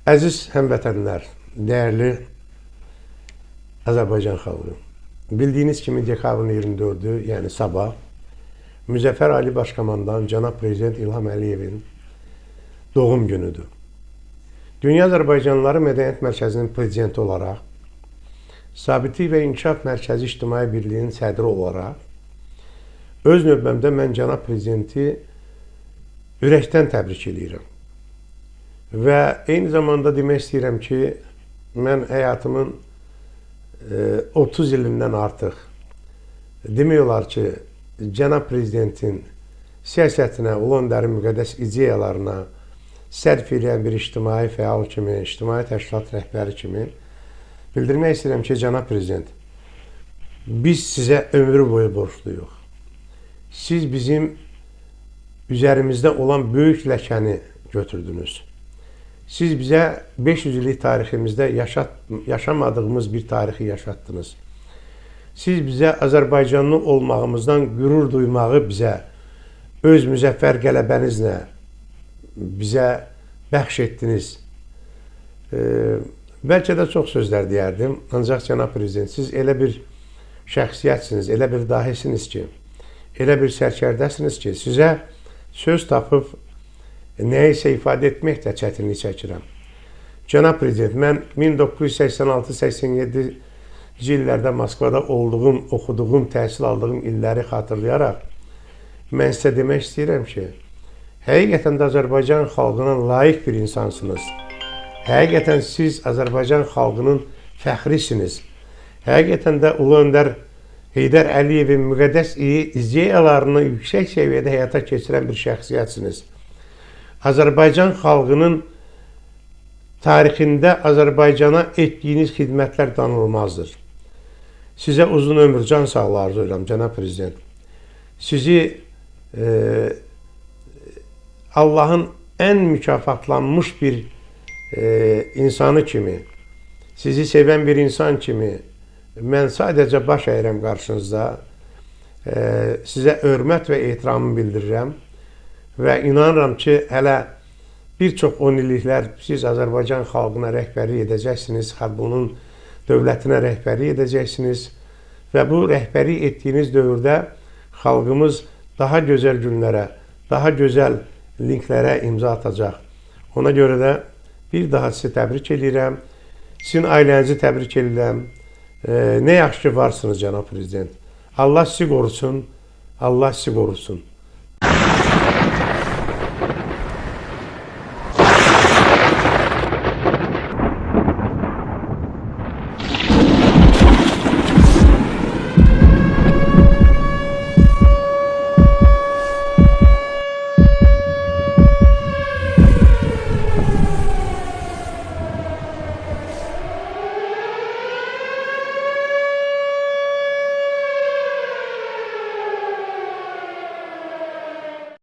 Əziz həmvətənlər, dəyərli Azərbaycan xalqı, bildiyiniz kimi dekabrın 24-ü, yəni sabah, Müzəffər Ali Başkomandan Cənab Prezident İlham Əliyevin doğum günüdür. Dünya Azərbaycanlıları Mədəniyyət Mərkəzinin prezidenti olaraq, Sabitlik və İnkişaf Mərkəzi İctimai Birliyinin sədri olaraq, öz növbəmdə mən Cənab Prezidenti ürəkdən təbrik eləyirəm. Və eyni zamanda demək istəyirəm ki, mən həyatımın 30 ilindən artıq demək olar ki, Cənab Prezidentin siyasətinə, Ulu Öndərin müqəddəs ideyalarına sərf eləyən bir ictimai fəal kimi, ictimai təşkilat rəhbəri kimi bildirmək istəyirəm ki, Cənab Prezident, biz sizə ömrü boyu borcluyuq. Siz bizim üzərimizdə olan böyük ləkəni götürdünüz. Siz bizə 500 illik tariximizdə yaşamadığımız bir tarixi yaşatdınız. Siz bizə Azərbaycanlı olmağımızdan qürur duymağı bizə öz müzəffər qələbənizlə bizə bəxş etdiniz. Bəlkə də çox sözlər deyərdim, ancaq Cənab Prezident, siz elə bir şəxsiyyətsiniz, elə bir dahisiniz ki, elə bir sərkərdəsiniz ki, sizə söz tapıb nəyisə ifadə etmək də çətinlik çəkirəm. Cənab Prezident, mən 1986-87-ci illərdə Moskvada olduğum, oxuduğum, təhsil aldığım illəri xatırlayaraq mən sizə demək istəyirəm ki, həqiqətən də Azərbaycan xalqına layiq bir insansınız. Həqiqətən siz Azərbaycan xalqının fəxrisiniz. Həqiqətən də Ulu Öndər Heydər Əliyevin müqəddəs ideyalarını yüksək səviyyədə həyata keçirən bir şəxsiyyətsiniz. Azərbaycan xalqının tarixində Azərbaycana etdiyiniz xidmətlər danılmazdır. Sizə uzun ömür, can sağlığı arzu edirəm, Cənab Prezident. Sizi Allahın ən mükafatlanmış bir insanı kimi, sizi sevən bir insan kimi mən sadəcə baş əyirəm qarşınızda, sizə hörmət və ehtiramımı bildirirəm. Və inanıram ki, hələ bir çox 10 illiklər siz Azərbaycan xalqına rəhbərlik edəcəksiniz, bunun dövlətinə rəhbərlik edəcəksiniz və bu rəhbərlik etdiyiniz dövrdə xalqımız daha gözəl günlərə, daha gözəl linklərə imza atacaq. Ona görə də bir daha sizi təbrik edirəm, sizin ailənizi təbrik edirəm. Nə yaxşı ki varsınız, Cənab Prezident. Allah sizi qorusun, Allah sizi qorusun.